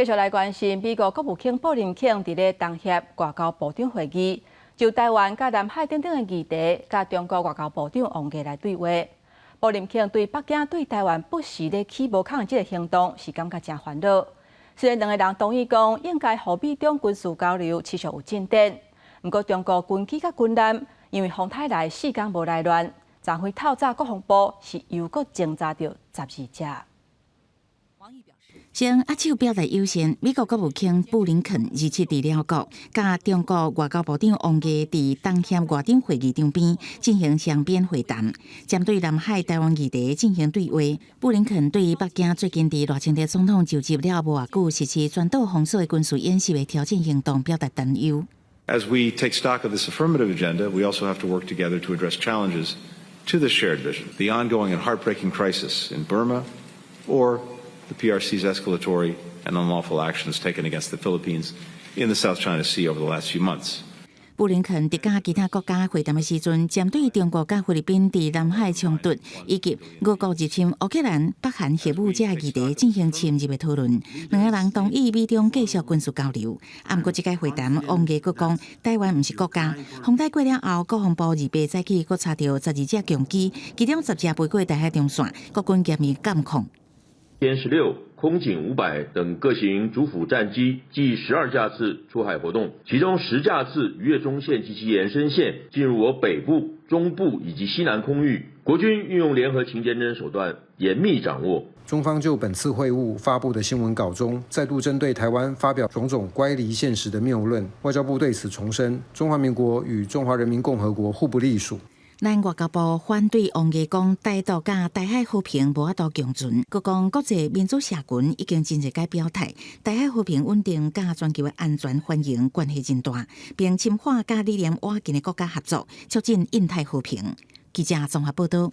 繼續來關心美國國務卿布林肯佇咧東協外交部長會議，就台灣佮南海等等的議題，佮中國外交部長王毅來對話。布林肯對北京對台灣不時咧起無仝的這個行動是感覺誠煩惱。雖然兩個人同意講應該予美中軍事交流持續有進展，毋過中國軍機佮軍艦因為風颱來4工無來亂，昨昏透早國防部是又閣偵查著12隻。先握手表達友善，美國國務卿布林肯27佇聯合國，佮中國外交部長王毅佇東協外長會議場邊進行雙邊會談，針對南海台灣議題進行對話。布林肯對北京最近佇賴清德總統就職了無偌久實施全島封鎖的軍事演習的挑戰行動表達擔憂。 As we take stock of this affirmative agenda, we also have to work together to address challenges to this shared vision, the ongoing and heartbreaking crisis in Burma, or the PRC's escalatory and unlawful actions taken against the Philippines in the South China Sea over the last few months. 布林肯佇佮其他國家會談的時陣，針對中國佮菲律賓佇南海衝突以及俄國入侵烏克蘭、北韓核武這議題進行深入的討論。兩个人同意美中繼續軍事交流。啊，毋過這擺會談，王毅閣講台灣毋是國家。風颱過了後，國防部28早起閣查著12隻強機，其中10隻飛過台海中線，國軍嚴密監控。殲16、空警500等各型主輔戰機計12架次出海活動，其中10架次逾越中線及其延伸線，進入我北部、中部以及西南空域。國軍運用聯合勤監偵手段，嚴密掌握。中方就本次會晤發布的新聞稿中，再度針對台灣發表種種乖離現實的謬論。外交部對此重申，中華民國與中華人民共和國互不隸屬。咱外交部反對王毅講台獨佮台海和平無法度共存，閣講國際民主社群已經真濟擺表態，台海和平穩定佮全球的安全繁榮關係真大，並深化佮理念倚近的國家合作，促進印太和平。記者綜合報道。